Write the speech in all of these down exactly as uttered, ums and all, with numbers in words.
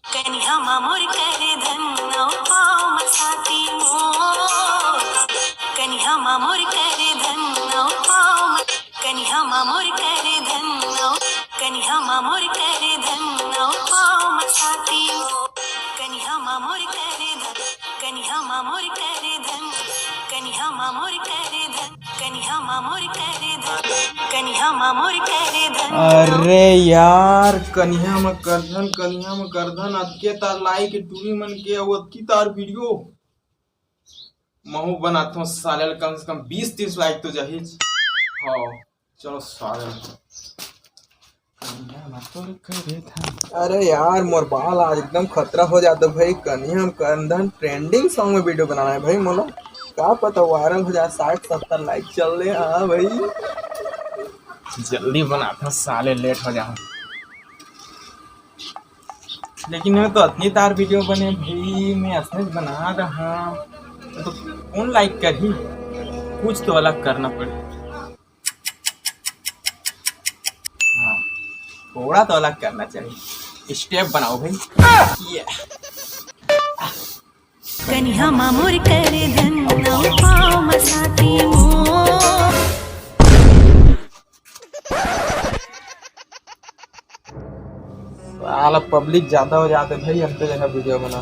कनिहा मा मोर कर धन अउ पाँव मा साटी मोर। कनिहा मा मोर कर धन अउ पाँव मा, कनिहा मा मोर कर धन अउ, कनिहा मा मोर कर धन अउ पाँव मा साटी मोर। कनिहा मा मोर कर धन, कनिहा मा मोर कर धन, कनिहा मा मोर कर धन, कनिहा मा मोर कर धन, कनिहा मा मोर कर धन। अरे यार, कनिहा मा कर धन, कनिहा मा कर धन, अतके तार like टूरी मन के अउ अतकी तार video। महू बनाथों साले ल, कम से कम बीस तीस like तो जाहिच। हाँ, चलो साले ल। अरे यार, मोर बाल आज एकदम खतरा हो जाता भाई। कनिहा मा कर धन trending song में video बनाना है भाई मोला। का पता viral हो जाए, साठ सत्तर like चल ले। हाँ भाई, जल्दी बनाथों साले, late हो जाए। लेकिन मैं तो अतनी तार video बने भाई, मैं असने बना रहा तो कौन like करही? कुछ तो अलग करना पड़े। हाँ, थोड़ा तो अलग करना चाहिए। Step बनाओ भाई। ये। कनिहा मा मोर कर धन अउ पाँव मा साटी मोर। साला public ज्यादा हो जाते भाई, अंते जगह video बना।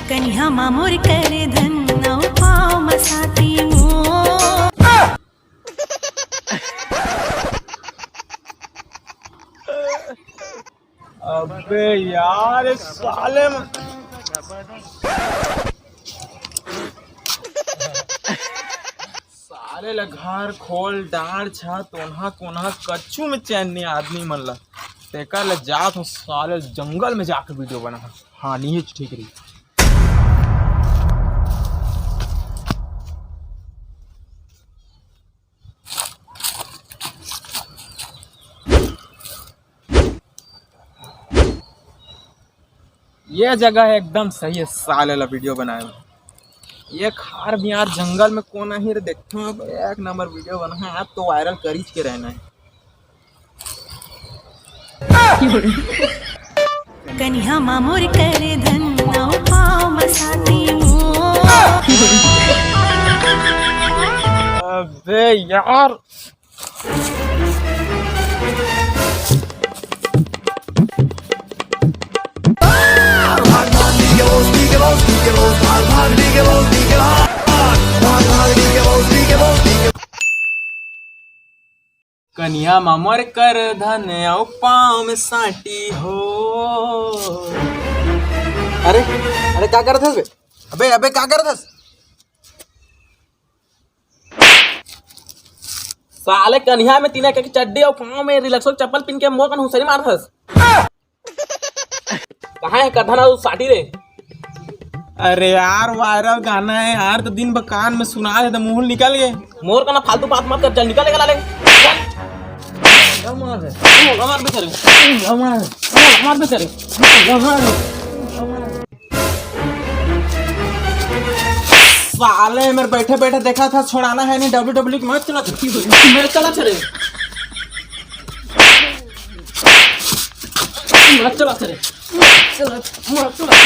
कनिहा मा मोर कर धन अउ पाँव मा साटी मोर। अबे यार, इस साले में साले ला घर खोल, डांड़ छत, ओन्हा कोन्हा कच्चू में चैन नहीं आदमी मन ला। तेकर ले जात हूँ साले, जंगल में जाके video बना। हाँ, नहीं ठीक रही। ये जगह एकदम सही है साले ला video बनाए में। ये खार बिहार जंगल में कोन आही रे, देखथों अब एक number video बना है, आज तो viral करीच के रहना है। कनिहा मा मोर कर धन अउ पाँव मा साटी मोर। अबे यार, कनिहा मा मोर कर धन अउ पाँव में साटी हो। अरे, अरे, का करत हस बे? अबे, अबे, का करत हस? साले कनिहा में तीना के चड्डी अउ पाँव में रिलैक्सो चप्पल पिन के मोर कन हुसरी मारत हस। कहाँ है करधन अउ साटी रे? अरे यार, viral गाना है यार, तो दिन भर कान में सुना दे तो मुंह निकल गए। मोर कना फालतू बात मत कर, चल निकल, निकल, निकल। मार बेचारे, मार बेचारे। साले मेरे बैठे बैठे देखा था, छोड़ाना है नहीं, डब्ल्यू डब्ल्यू की मैच चला था। मैच चला था रे। मैच चला था रे। चला, मैच चला था।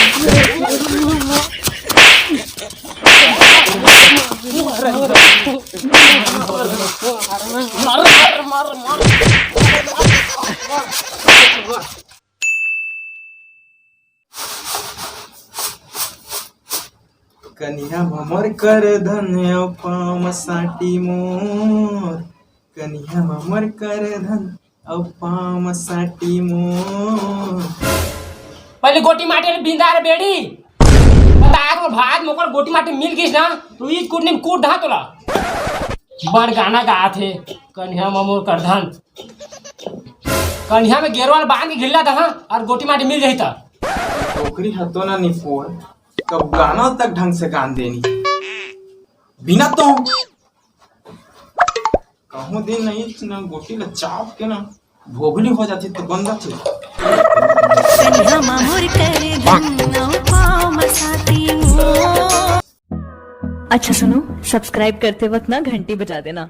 मार, मार, मार, मार। कनिहा मा मोर कर धन अउ पाँव मा साटी मोर। कनिहा मा मोर कर धन अउ पाँव मा साटी मोर। पहले गोटी माटी ले बिंदा रे बेड़ी। बता तो भाग मोकर गोटी माटी मिल गइस ना, तो इस कुटनी में कूट दहा तोला। बड़ गाना गात हे, कनिहा मा मोर कर धन। कनिहा में गेरवा ल बांध के घिल्ला दहा अउ गोटी माटी मिल जाही त। ओकरी हतो ना निपोर, कब गाना तक ढंग से गान देनी। बिना तो कहूँ दिन नहीं ना गोटी ल चाप के ना भोगली हो जाती तो बन जाती। कनिहा मा मोर कर धन अउ पाँव मा साटी मोर। अच्छा सुनो, subscribe करते वक्त ना घंटी बजा देना।